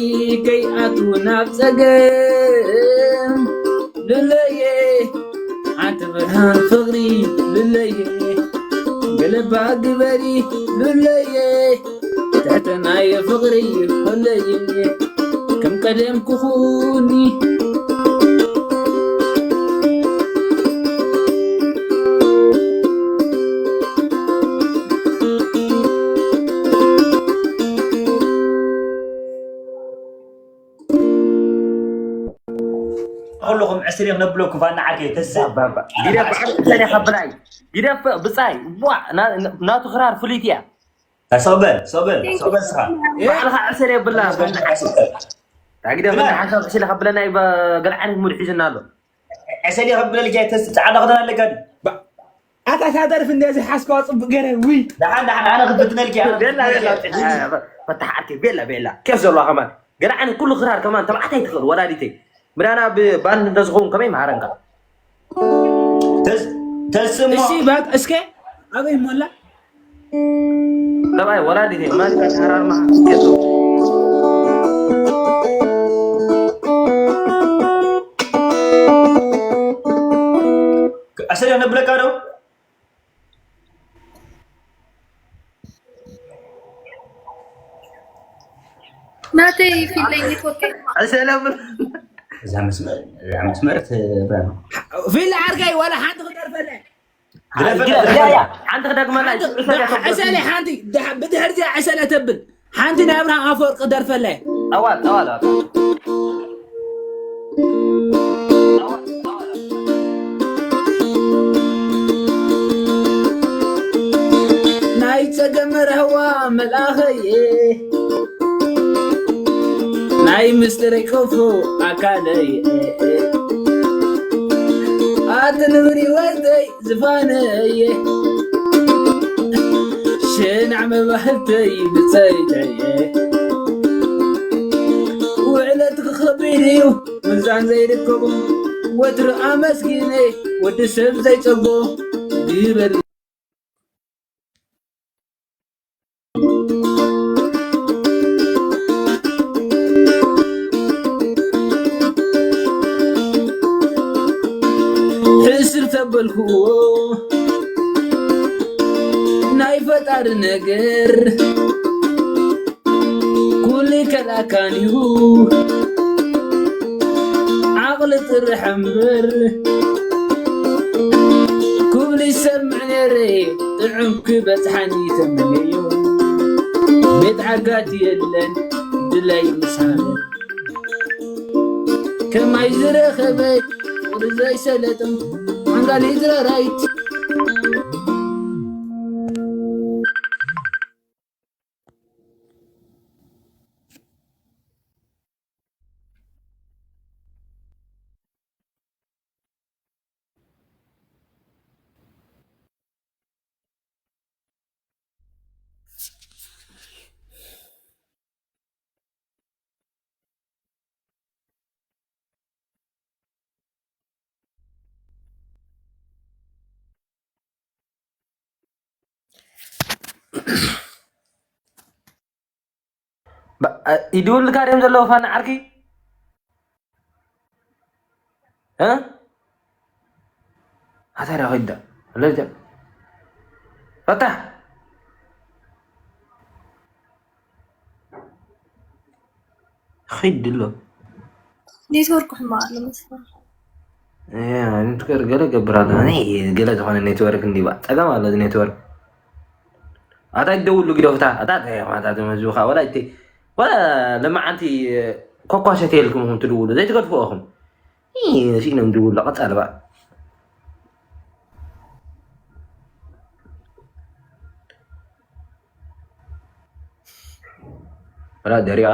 ከይኣቱ ናብ ጸገም። ሉለየ ሓንቲ ብርሃን ፍቕሪ ሉለየ፣ ገለባ ግበሪ ሉለየ፣ ትሕትናየ ፍቕሪ ሉለየ፣ ከም ቀደም ክኹኒ። ኩልኹም ዕስር እዮም ነብለኩም፣ ፋና ዓርከይ ተስእ። ባባ። ጊደፍ ብዓል ዕሰለ ከብላይ። ጊደፍ ብጻይ። ዋ፣ ና-፣ ናቱ ክራር ፍልይቲ እያ። ታ ሰቕበል፣ ሰቕበል፣ ሰቕበል ስኻ። ባዕልኻ ዕሰለ የብላ። ታ ጊደፍ ብላ ሓሳብ ዕሰለ ከብለና ይበ-፣ ገልዓኒ ሙድ ሒዝና ኣሎ። ዕሰለ ከብለልካ ተስእ፣ ጻዕዳ ክዳን ኣለካ ድዩ? ባ-፣ ኣታ እታ ደርፊ እንድያ ዘይሓዝካዋ ጽቡቕ ገይረ፣ ውይ። ደሓን፣ ደሓን፣ ኣነ ክፍትነልኪ፣ ኣነ ቤላ፣ ቤላ፣ ክፍትነልኪ። ፈታሕ ዓርከይ፣ ቤላ፣ ቤላ። ኬፍ ዘለዋ ከማን። ገለ ዓይነት ኩሉ ክራር ከማን ተባዕታይ ትኽእል፣ ወላዲተይ። ምዳና ብባንድ እንተዝኸውን ከመይ መሃረንካ? ተስ-፣ ተስሞ። እሺ፣ ባክ፣ እስከ ኣበይ ሞላ? ሰብኣይ፣ ወላዲተይ፣ ማን ከትሃራርማ? ኬፍ። ኣሰር ነብለካ ዶ? ናተይ ፊለይ ኔትወርክ። ሰላም። እዛ መስመር፣ እዛ መስመር ትበል። ፊል ዓርከይ ዋላ ሓንቲ ክደርፈለ። ግደፈለ፣ ግደፈለ። ያ፣ ያ። ሓንቲ ክደግመላ። ሓንቲ፣ ዕሰለ ተብል። ዕሰለ ሓንቲ፣ ድሕ-፣ ብድሕር እዚኣ ዕሰለ ተብል። ሓንቲ ናይ ኣብርሃም ኣፈወርቂ ክደርፈለ። ኣዋል፣ ኣዋል፣ ኣዋል። ናይ ጸገም መርህዋ መልኣኸየ፣ ናይ ምስጢረይ ቆፎ ኣካለየ፣ ኣቲ ንብሪ ወይተይ ዝፋነየ፣ ሸናዕ መባህልተይ ብጸይተየ፣ ውዕለትኪ ከቢድ እዩ። ምዛን ዘይርከቦ ወትሩ ኣመስጊነ፣ ወዲ ሰብ ዘይጸጎ ግበር። ሕስር ተበልክዎ ናይ ፈጣሪ ነገር ኩሉ ከላካን እዩ፣ ዓቕሊ ጥራሕ እምበር። ኩብሊ ሰምዕ ነይረ፣ ጥዑም ክበጽሓኒ ተመነዮ። ቤት ዓጋቲ የለን ድላይ ምሳር ከማይ ዝረኸበ ፍቕሪ ዘይሰለጥም ዓንጋሊ ዝረራይት ይድውልካ ድዮም ዘለዉ ፋና ዓርኪ ኣታ ዳ ኸይዳ ለልተ ፈታሕ ኸይድ ኣሎ ኔትወርክ ሕማቕ ኣሎ መስፈር ንትገር ገለ ገብር ኣሎ ገለ ዝኾነ ኔትወርክ እንዲባ ፀገም ኣሎ ኔትወርክ ኣታ ይደውሉ ግደፍታ ኣታ ማታ ተመዝብኻ ወላ ይተ ወላ ለማዓንቲ ኮኳ ሰተየልኩም ትድውሉ ዘይትገድፍኦኹም ሲኢኖም ድውሉ ቀፃልባ ወላ ደሪቓ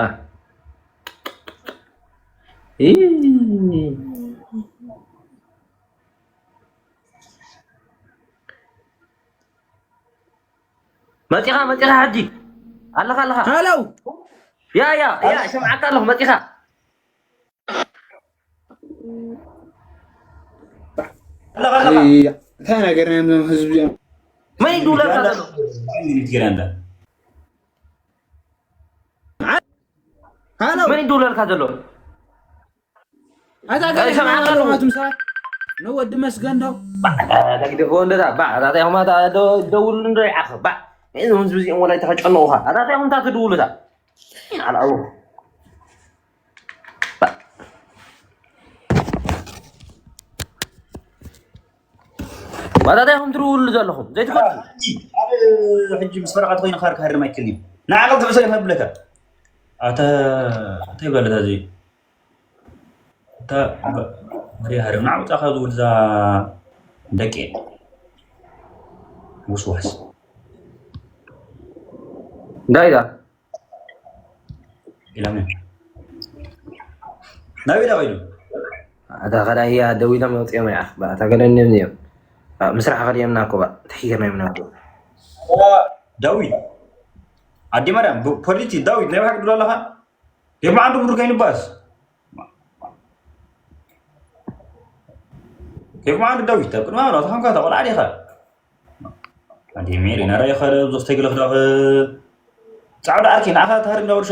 መፂኻ መፂኻ ሕጂ ኣለኻ ኣለኻ ሃለው ያ ያ ያ ይሰምዓካ ኣለኹ መፂኻ ኣለኻ ኣለኻ እንታይ ነገር ናይ ህዝቢ እዮም መን ይድውለልካ ዘሎ ሃለው መን ይድውለልካ ዘሎ ኣታ ገለ ይሰምዓካ ኣለኹ። ኣለኹ ኣቱምሳ ንወዲ መስገን ዶ ተግደፎ እንደዛ ባ ኣታታይኹም ኣታ ደውሉ እንዶ ይዓኸ ባ እዞም ህዝቢ እዚኦም ወላይ ተኸጨነቑኻ ኣታታይኹም እታ ትድውሉታ ኣልዓቡ ባታታይኹም ትድውሉ ዘለኹም ዘይትፈልጡ ሕጂ ምስ ፈረቓ ተኮይኑ ካር ክሃርም ኣይክልኝ ንዓቐብ ትዕሰ ይኸብለካ ኣታ እንታይ ይብላለታ እዚ እታ መሪያ ሃረምና ዓውፃ ካብ ዝብል እዛ ደቂ ውስዋስ እንታይ ኢላ ኢላም ናብ ኢላ ኢሉ እታ ከዳያ ደው ኢሎም ኣውፅኦም እያ እታ ገለኒም እዮም ምስራሕ ከድየምና እኮ ተሒርና እዮም ናብ ዳዊት ኣዲ ማርያም ፖሊቲ ዳዊት ናይ ባሕቂ ድሎ ኣለኻ የማዓንዱ ብሩ ከይንባስ ኬፍ መዓንዱ ዳዊት ኣብ ቅድሚ ኣምላኽ ተኾንካ እታ ቆልዓ ዲኻ ኣዴ ሜሪ ናራይኻ ዶ ብዙኽ ተግለኽ ዶ ጻዕዳ ዓርኪ ንዓኻ ተሃርም ዶ ወርሾ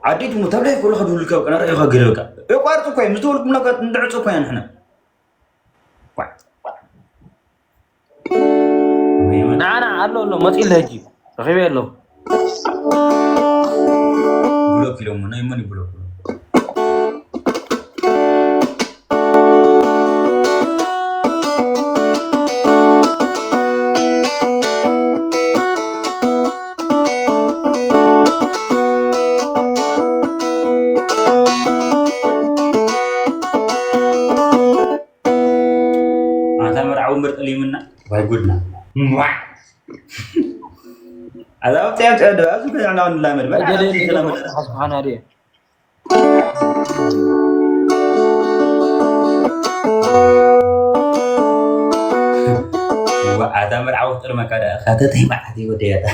ዓዲት ሙ ተብላይ ኩሉ ከድውልካ በቃ ናራይኻ ገለ በቃ የቋርጽ እኮ እዮም ዝተወልኩም ለካ እንድዕጹ እኮ ኢና ንሕና ንዓና ኣሎ ኣሎ መፂለ ሕጂ ረኺበ ኣሎ ብሎክ ኢሎሞ ናይ መን ብሎክ ኣታ መርዓ ወንበር ጠሊምና ዋይ ጉድና ኣዛ ኣብፅያ ኣብፅያ ዶ ኣብዚ ከና ንላመድ በላ ሓስብሓና ድየ ኣታ መርዓ ወፍጥር መካዳ ካተተይ መዓት ይወደያታ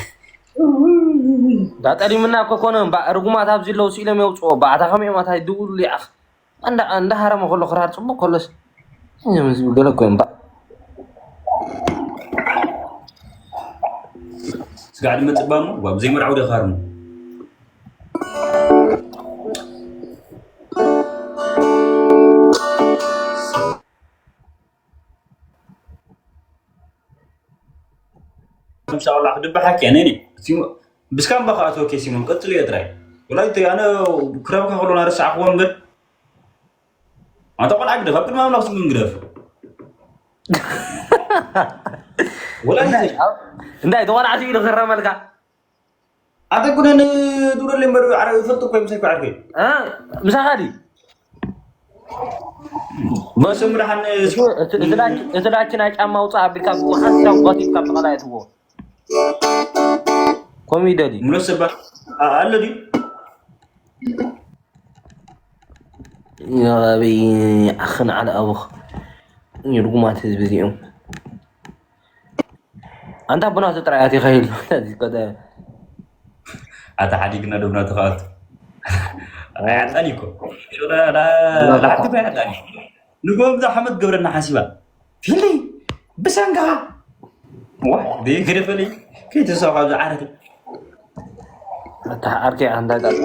ዳጠሊምና እኮ ኮነ እምባ ርጉማት ኣብዚ ኣለዉ ስኢሎም የውፅኦ እባ ኣታ ከመይ እዮም ኣታ ድውሉ ይዓኽ እንዳ እንዳ ሃረመ ከሎ ክራር ፅቡቅ ከሎስ ዝብል ገለ እኮ እምባ ስጋዕ ድመፅእ እባ እሞ ዋ ብዘይ መርዓዊ ዶ ክሃርሙ ኢንሻኣላህ ክድብሓኪ እያ ነኒ ብስካምባ ከዓ ተወኬ ሲሞን ቀፅል እየ ጥራይ ወላይተ ኣነ ክረብካ ከሎ ናረሳዕክዎ እምበር ኣንተ ቆልዓ ግደፍ ኣብ ቅድሚ ኣምላኽ ስምን ግደፍ ወላይተ እንታይ ተቆልዓ ሲኢሉ ክረመልካ ኣተኩነ ንዱረለ እምበር ዓረ ይፈልጥ እኮ ምሳይ ዓርከይ። እ? ምሳኻ ድዩ? በስም ደሓን እቲ ላች-፣ እቲ ላች ናይ ጫማ ውፃእ ኣቢልካ ብሓንሳብ ጓቲትካ ብቐላይ እትዎ። ከምኡ ይደሊ። ሙሉ ሰባ ኣ-፣ ኣሎ ድዩ? ያበይ ኣኽን ዓለ ኣቡኽ። ይርጉማት ህዝቢ እዚኦም። ኣንታ ቡና ጥራይ ኣቲኻ ኢሉ። ኣታ ሓዲግና ዶ ቡና ተኻኣቱ። ኣያጣኒ እኮ። ሾዳ ዳ፣ ዳ፣ ዳ፣ ሓንቲ እኮ ኣያጣኒ። ንጎም ዛሕመት ገብረና ሓሲባ። ፊሊ፣ ብሰንካ። ዋ፣ ደይ ገደፈለይ። ከይተሳው ካብዚ ዓረቲ። ኣታ ዓርከይ ኣንዳ ጣጣ።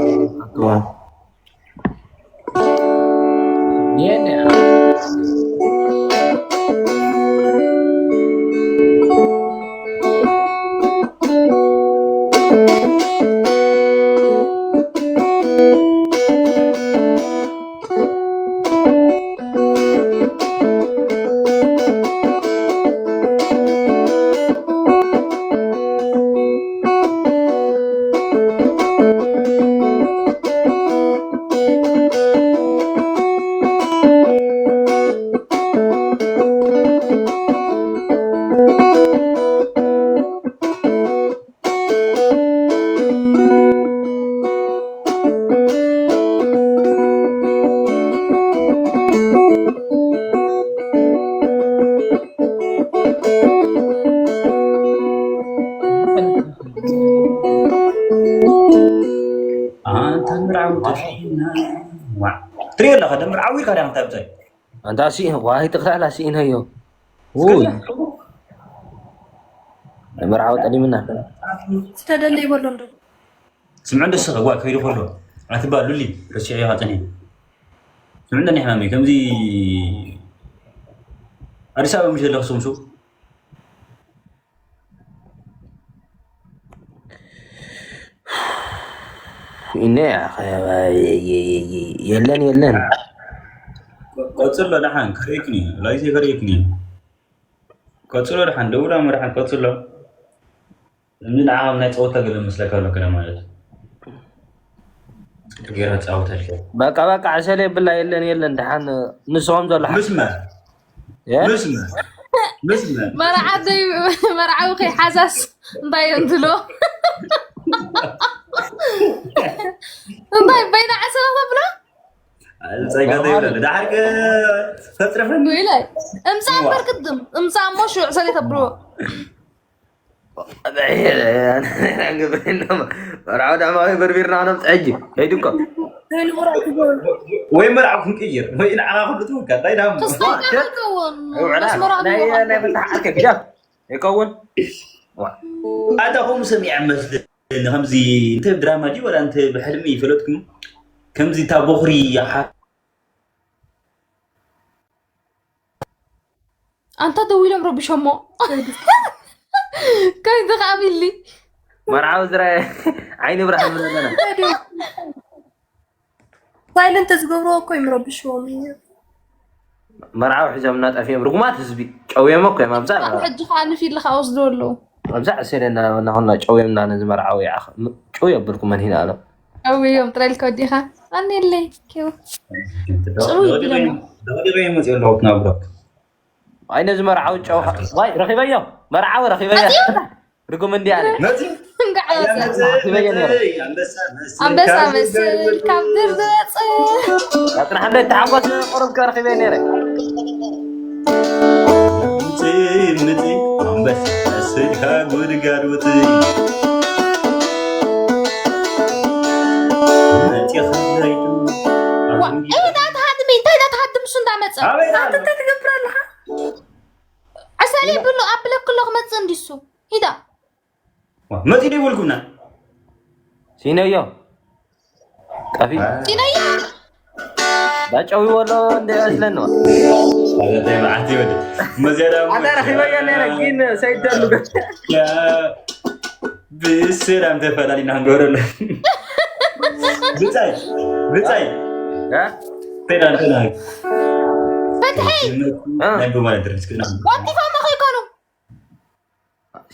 ኣንታ ምርዓው ጠፊእና። ዋ። ትሪኦ ኣለኻ፣ ደምር ዓዊርካ ዲኻ እንታይ ብታይ? ኣንታ ስኢን፣ ዋይ፣ ጠቕላላ ስኢነዮ። ውይ። ደምር ዓው ጠሊምና። ዝተደለ ይበሎ እንዶ። ስምዑ እንዶ ስኸ፣ ዋ፣ ከይዱ ከሎ። ኣትባ ሉሊ፣ ረሲዐ ኢኻ ጸኒሑ። ስምዑ እንዶ ናይ ሕማመይ፣ ከምዚ ኣዲስ ኣበባ ምሽ ዘለኹ ስምሱ። ኢነ የለን፣ የለን። ቀጽሎ ደሓን፣ ከርእየክኒ፣ ላይሴ ከርእየክኒ። ቀጽሎ ደሓን፣ ደውላ መድሓን፣ ቀጽሎ። እምኒ ንዓኻ ናይ ጸወታ ገለ መስለካ ኣሎ፣ ገለ ማለት። ጽድቅ ገይራ ትጻወተልካ። በቃ፣ በቃ፣ ዕሰለ የብላ፣ የለን፣ የለን፣ ደሓን ንስኹም ዘሎ ሓ-፣ ምስ መን? የ? ምስ መን? ምስ መን? መርዓ ደይ-፣ መርዓዊ ከይሓዛስ እንታይ እዮም ትብሎ? እንታይ በይና ዕሰለ ተብሎ? ጸጋ ዘይብለለ። ደሓር ከ ተጽርፈኒ? ኢለ፣ እምጻእ እዋ። እምበር ቅድም፣ እምጻእ እሞ ሽዑ ዕሰለ ተብሎ። መርዓዊ ዳዕማዊ በርቢርና ነምጽእ ሕጂ። ከይዱ እኮ። ወይ መርዓ ክንቅይር፣ ወይ ንዓኻ ኩሉ ትወካ። እንታይ ዳሞ? ክስታይ ከውን። ውዕላ። መስመራ ናይ፣ ትወካ። ናይ መታሓር ከ ግዳፍ። ይከውን። ዋ። ኣታ ከምኡ ሰሚዐ መስል። ከምዚ እንተ ድራማ ድዩ ወላ እንተ ብሕልሚ ይፈለጥኩም? ከምዚ እታ ቦኽሪ ሓ-፣ ኣንታ ደው ኢሎም ረቢሾሞ። ከይዱ ከኣ ቢሊ። መርዓዊ ዝረኣየ ዓይኒ ብርሃን ብለና። ሳይለንት ዝገብርዎ እኮ ይምረብሽዎም እዩ። መርዓዊ ሒዞም እናጠፍዮም ርጉማት ህዝቢ። ጨውዮም እኮ እዮም ኣብዛ። ኣብ ሕጂ ከዓ ንፊልኻ ወስዶ ኣለዉ። ኣብዛ ዕሴለና እናኾንና ጨውዮምና ነዚ መርዓዊ ይዓኽ። ም-፣ ጨው የብልኩ መን ሂና ኣሎ። ጨውዮም ጥራይ ኢልካ ወዲኻ። ኣኔለይ፣ ኪው። ጽሩይ ደቂቀ ይብለና። ደቂቀ ይመጽእ ኣለኹ ክናብረክ። ኣይ ነዚ መርዓዊ ጨው ኸ-፣ ዋይ፣ ረኺበዮ። መርዓዊ ረኺበዮ። መጺኡ? ርጉም እንዲያ ኣለ። መጺ? እንጋዕ ኣያ መጺ? መጺ? ረኺበዮ ነይረ። ኣንበሳ መስል ኣንበሳ ካብ መስል ጉድጓድ ካብ ድር ዝወጽእ። ኣጽናሕ እንደ ተሓጎስ ቁሩብ ከረኺበዮ ነይረ። ምጺ፣ ምጺ፣ ኣንበሳ መስል ካብ ጉድጓድ ውጽእ። መጺ ኸይዱ። ዋ፣ እይ፣ ዳተሃድሚ፣ እንታይ ዳተሃድም እሱ እንዳመጸ? ኣበይ ኣንተ ኣለ? እንታይ ትገብር ኣለኻ? ዕሰለ ብሉ ኣብለክሎ ክመጽእ እንዲሱ። ሂዳ። ዋ፣ መጺ ዶ ይብልኩና? ሲነዮ። ጠፊ። ሲነዮ። ዳጨዊ ወሎ እንደ ያስለኖ። ኣበይ መዓት ይወድ። መዚያ ዳሞ። ኣታ ረኺበዮ ነይረ፣ ግን ሰይድ ደሉ። ያ፣ ብሰላም ተፈላሊና ክንገብረሉ። ብጻይ፣ ብጻይ። ያ? ሰይድ ኣንተና። ፈትሒ። እ። ናይ ብማለት ድረስ ክና። ዋቲፋ መኸይኮኑ።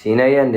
ሲነየ እንዴ?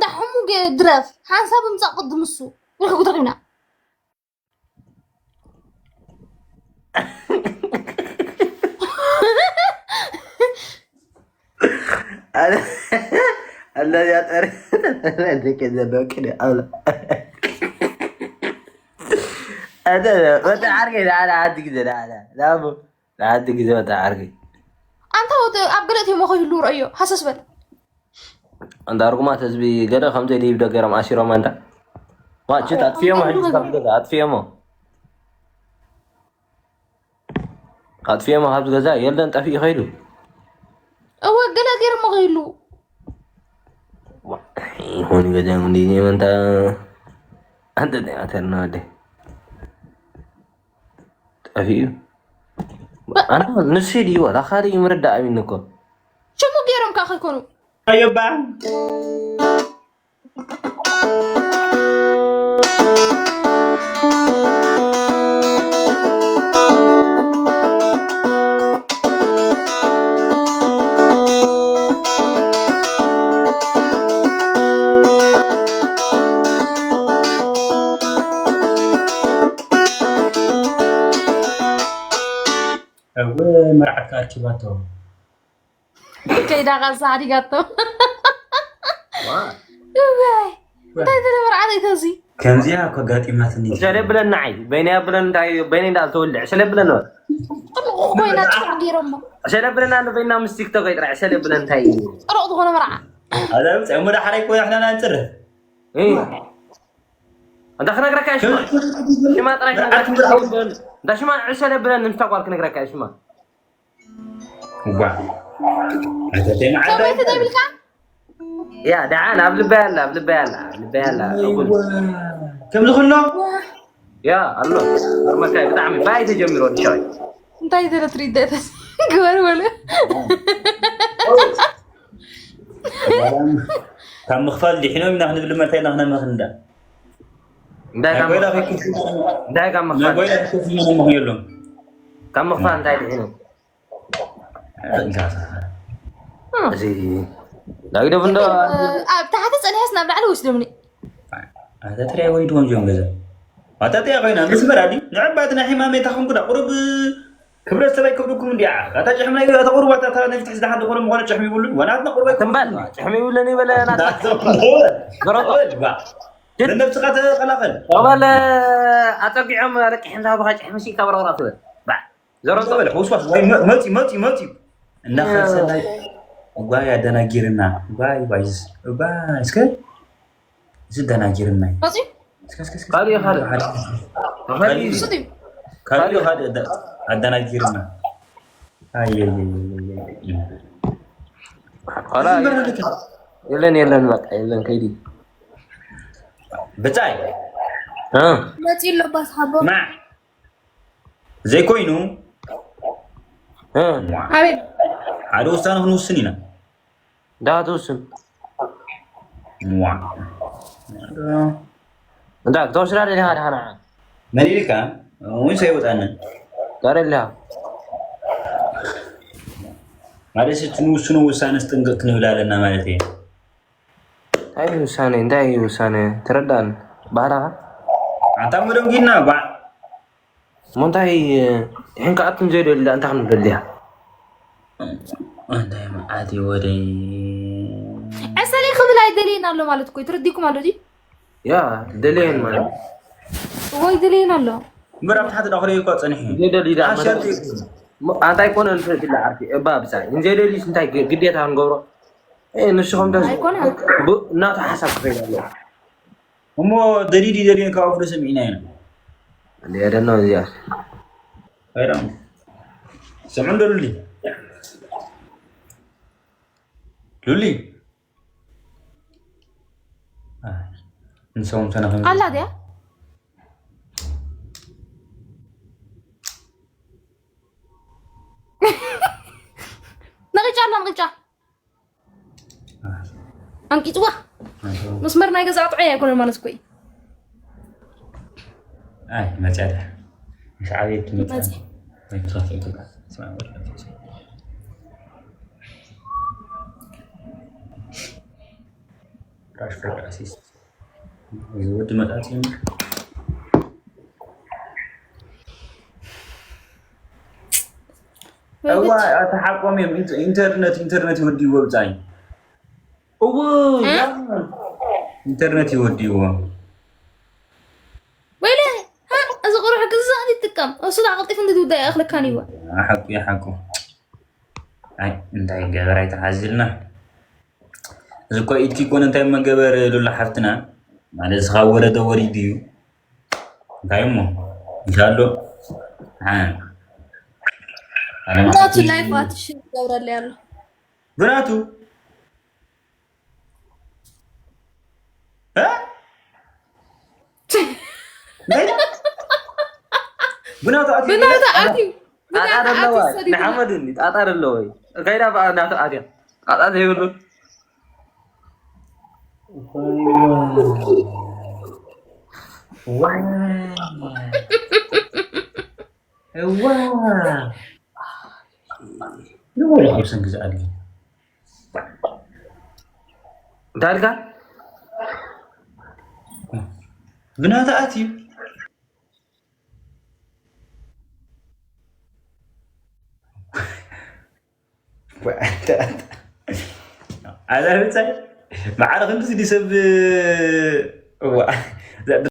እንዳ ሕሙ ገ-፣ ድረፍ ሓንሳብ ምጻእ ቅድም እሱ። ኢልካ ክትረኺብና። ኣለ ኣለ ያጠር ከዘበክደ ኣለ ኣደ ወደ ዓርገ ዳዳ ዓዲ ግዜ ዳዳ ዳቡ ዓዲ ግዜ ወደ ዓርገ ኣንታ ወደ ኣብ ገለጥ የሞ ከይሉ ረእዮ ሃሰስ በል። እንዳ ርጉማት ህዝቢ ገለ ከም ዘይድይብ ዶ ገይሮም ኣሲሮም ኣንታ ዋችት ኣጥፍዮሞ ሕጂ ካብ ገዛ ኣጥፍዮሞ ኣጥፍዮሞ ካብዚ ገዛ የለን ጠፊኡ ከይዱ እወ ገለ ገይሮሞ ከይሉ ይኾን ገዛ እንዲ መንታ ኣንተ ኣተርና ወደ ጠፊኡ ኣንተ ንሱ ድዩ ወላ ካልእ እዩ ምርዳእ ኣሚኒ እኮ ሽሙ ገይሮም ከዓ ከይኮኑ ኣዮባ እወ መርዓት ኣርኪባቶ ከይዳ ቃልሳ ሓዲጋቶ እዋይ እንታይ ተለ መርዓት ኣይተዚ ከምዚኣ እኮ ኣጋጢማትኒ ዕሸለ ብለና ዓይ በይነይ ኣብለን እንታይ በይነይ እንዳልተወልዕ ዕሸለ ብለና ጥልቑ ኮይና ጭቕ ገይሮሞ ዕሸለ ብለና ንበይና ምስ ቲክቶክ ይጥራ ዕሸለ ብለን እንታይ ጥሩቕ ዝኾነ መርዓ ኣዛ ብፀ ሙዳ ሓራይ ኮይና ሕና ናንፅርፍ እንዳ ክነግረካ ሽማ ሽማ ጥራይ ክነግረካ እንዳ ሽማ ዕሸለ ብለን ንምስታ ጓል ክነግረካ ሽማ ዋ ኣተተይ መዓዳ ሰበይቲ ደብልካ ያ ደዓ ናብ ልበይ ኣላ ኣብ ልበይ ኣላ ኣብ ልበይ ኣላ እጉል ከም ዝኽኖ ያ ኣሎ መካይ ብጣዕሚ ባይ ተጀሚሩ ወዲ ሸዋይ እንታይ ዘለ ትሪደተ ግበር በለ ካብ ምኽፋል ዲሒኖም ኢና ክንብል መርታ ኢና ክነመኽን እንዳ እንታይ ካብ ጎይላ ምኽፋል- እንታይ ካብ ምኽፋል ጎይላ ክስስመ ነመኽን የሎም ካብ ምኽፋል እንታይ ድሒኑ እዚ ዳዊት ደብንዶ ኣብ ታሕቲ ፀኒሐስ ናብ ላዕሊ ወስዶምኒ ኣታ ትሪያ ወይ ድዎም ጆም ገዛ ኣታ ትሪያ ኮይና ምስ መራዲ ንዕባትና ሒማመ ታኹም ኩዳ ቁሩብ ክብረት ሰበይ ክብርኩም እንዲያ ኣታ ጭሕምና ይብላ ተቁሩብ ኣታ ተራ ነፍትሕ ዝደሓ ዝኾነ ምኾነ ጭሕሚ ይብሉ ወናትና ቁርበይ ትንባል ጭሕሚ ይብለኒ በለ ናታ ነነብስኻ ተኸላኸል ተባለ ኣፀጊዖም ኣረቂሕ እንዳሃብኻ ጭሕሚ ሲ ካብ ረውራ ትበል ባዕ ዘረንጦ ተበለ ውስዋስ ወይ መ- መፂ መፂ መፂ እናኸሰናይ ጓይ ኣደናጊርና ጓይ ጓይ ጓይ እስከ እዚ ደናጊርና እዩ። መፅዩ እስከ እስከ እስከ ካልእ ካልእ እሱ ድዩ ካልእ ካልእ ኣደ- ኣደናጊርና ኣየየየየ ላ የለን የለን በቃ የለን ከይዲ ብጻይ እ መፂ ኣሎ ባስ ሓቦ ማዕ ዘይኮይኑ እ ኣቤት ሓደ ውሳነ ክንውስን ኢና ዳትውስን ዋ እንዳ ክትወስዳ ደሊኻ ድሓና መሊልካ እውን ሰይወጣንን ታደሊኻ ማለት እቲ ንውስኖ ውሳነ ስጥንቅቅ ክንብል ኣለና ማለት እየ እንታይ ውሳነ እንታይ ውሳነ ትረዳን ባህላኻ ኣንታ መደንጊና ባዕ እሞ እንታይ ይሕን ከኣቱን ዘይደሊ እንታይ ክንደልያ እንታይ መዓት ወደይ ዕሰሊ ክብል ኣይደልየን ኣሎ ማለት እኮ እዩ። ተረዲኩም ኣሎ ድዩ? ያ ደልየን ማለት እዎ ይደልየን ኣሎ። እምበር ኣብ ታሕቲ ዳኽሪ እኳ ጸኒሑ እዩ ዘይደሊ ዳ ኣሸርጢ ኣንታይ ኮነ ንትረፊላ ዓርኪ እባ ብጻይ እንዘይደልዩስ እንታይ ግ- ግዴታ ክንገብሮ እ፣ ንስኹም ደ ኣይኮነ እናቱ ሓሳብ ክኸይድ ኣለዎ እሞ ደሊዲ ደልዮን ካብ ኣፍዶ ሰሚዕና ኢና እንደ ያደናው እዚኣ ኸይዳም ስምዑ እንዶ ሉሊ ሉሊ ንሰውም ተነኸ ኣላ ድያ ነቂጫ ኣላ ነቂጫ ኣንቂፅዋ መስመር ናይ ገዛ ኣጥዐ ኣይኮነ ማለት እኮ እዩ። ኣይ መፅያ ድያ ምስ ዓበየት ትመፅያ መፅያ። ወይ ምስ ከፍአ ትብላ ስማ ወላ ራሽፎርድ ኣሲስት እዚ ወዲ መጣት እዩ እዋ ኣታ ሓቆም እዮም ኢንተ- ኢንተርነት ኢንተርነት ይወድይዎ ብፃይ እዎ ኢንተርነት ይወድይዎ ወይለ ሃ፣ እዚ ቁሩሕ ግዛእ ይጥቀም እሱ ዳ ቀልጢፉ እንድትውዳእ ይኣኽለካን ይዋ ሓቁ እዩ ሓቁ ኣይ እንታይ ገበር ኣይተሓዝልና እዚ እኮ ኢድኪ ኮነ እንታይ መገበር ሉላ ሓፍትና ማለት እዚ ካብ ወረደ ወሪዱ እዩ እንታይ እሞ እንሻሎ ናቱ ላይፍ ኣትሽን ይገብረለይ ኣሎ ብናቱ እ? ብናቱ ኣትዩ ብናቱ ኣትዩ ጣጣ ደለዋ ንሓመድ እንዲ ጣጣ ደለወ ከይዳ ብኣ እናተ ኣትያ ጣጣ ዘይብሉ እዋ ንበሉ ኣብ ሰንጊ ዝኣሊ እንታይ ኢልካ ብናተ ኣትዩ ኣዛርብፀ ማዕረ ክንዲ ስዲ ሰብ እዋ ዘእዲ